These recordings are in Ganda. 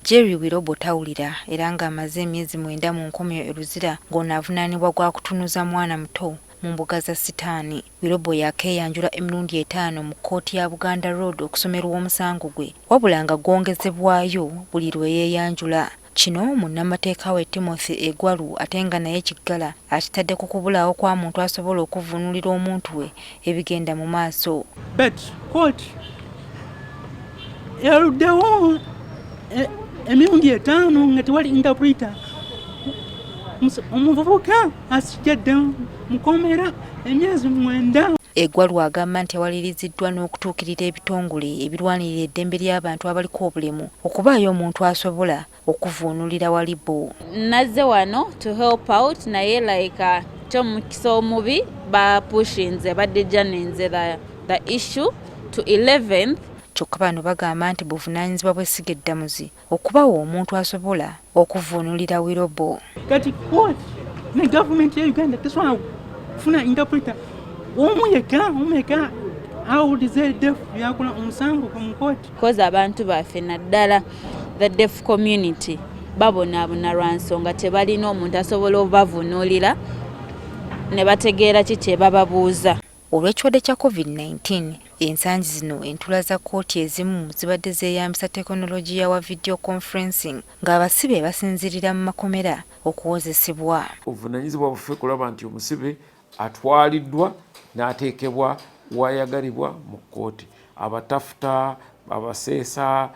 Jerry Wirobo tawulira era ng'amaze emyezi mwenda mu nkomyo e Luzira ng'ono avunaanibwa gwa kutunuza mwana muto mu mbuga za sitaani. Wirobo yaakeeyanjula emirundi etaano mu kkooti ya Buganda Road okusomerwa omusango gwe wabula nga gwongezebwayo buli lwe yeeyanjula. Kino munnamateeka we Timothy Egwalu ate nga naye kiggala akitadde ku kubulaawo kwa muntu asobola okuvvuunulira omuntu we ebigenda mu maaso. But court eruddewo emirundi etaano nga tewali interpreter. Omuvubuka asijjadde mukomera emyezi 9. Egwalu agamba nti awaliriziddwa n'okutuukirira ebitongole ebirwanirira eddembe ly'abantu abaliko obulemu okubaayo omuntu asobola okuvvuunulira Walibo. Nazze wano to help out, naye like kyomukisa omubi bapushinze, badejjaninze the issue to 11th. Kyokka bano bagamba nti buvunaanyizibwa bw'essiga eddamuzi okubawa omuntu asobola okuvvuunulira Wirobo. Kati court ne gavumenti ya Uganda tesobola kufuna interpreter omu yekka, omu yekka awulize deaf byakola omusango mu kooti? Koza abantu baffe, naddala the deaf community, babonaabona lwa nsonga tebalina omuntu asobola obavunuulira ne bategeera ki kye bababuuza. Olw'ekirwadde kya COVID-19, ensangi zino entuula za kkooti ezimu zibadde zeeyambisa tekinologiya wa video conferencing ng'abasibe basinziirira mu makomera okuwozesebwa. Obuvunanyizibwa bwaffe kulaba nti omusibe atwaliddwa n'ateekebwa wayagalibwa mu kkooti. Abatafuta, abaseesa,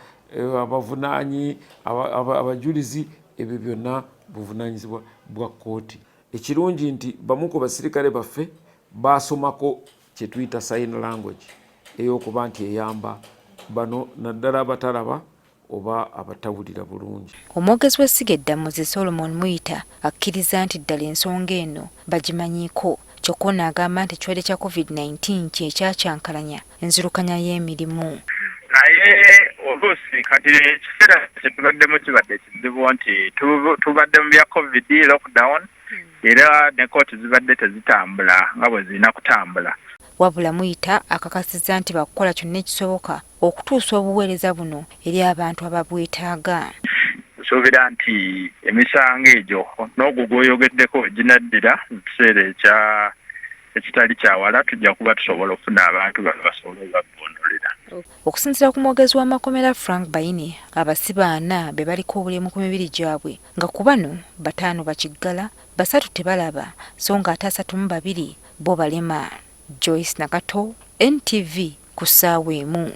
abavunaanyi, abajulizi, ebyo byonna buvunanyizibwa bwa kkooti. Ekirungi nti bamu ku basirikale baffe basomako kyetuyita sign language, ey'okuba nti eyamba bano naddala abatalaba oba abatawulira bulungi. Omwogezi w'essiga eddamuzi Solomon Muyita akkiriza nti ddala ensonga eno bagimanyiiko, kyokka ono agamba nti ekirwadde kya COVID-19 kye kyakyankalanya enzirukanya y'emirimu. Naye oluusi kati ekiseera kyetubaddemu kibadde kizibu nti tubadde mu bya COVID lockdown, era ne kooti zibadde tezitambula nga bwe zirina kutambula. Wabula Muyita akakasizza nti bakukola kyonna ekisoboka okutuusa obuweereza buno eri abantu ababwetaaga. Nsuubira nti emisango egyo n'ogwo gw'oyogeddeko ginaddira mu kiseera ekya ekitali kyawala, tujja kuba tusobola okufuna abantu bano basobole obavvuunulira. Okusinziira ku mwogezi w'amakomera Frank Baine, abasibe ana be baliko obulemu ku mibiri gyabwe, nga ku bano bataano bakiggala, basatu tebalaba so ng'ate 32 bo balema. Joyce Nakato, NTV ku ssaawa emu.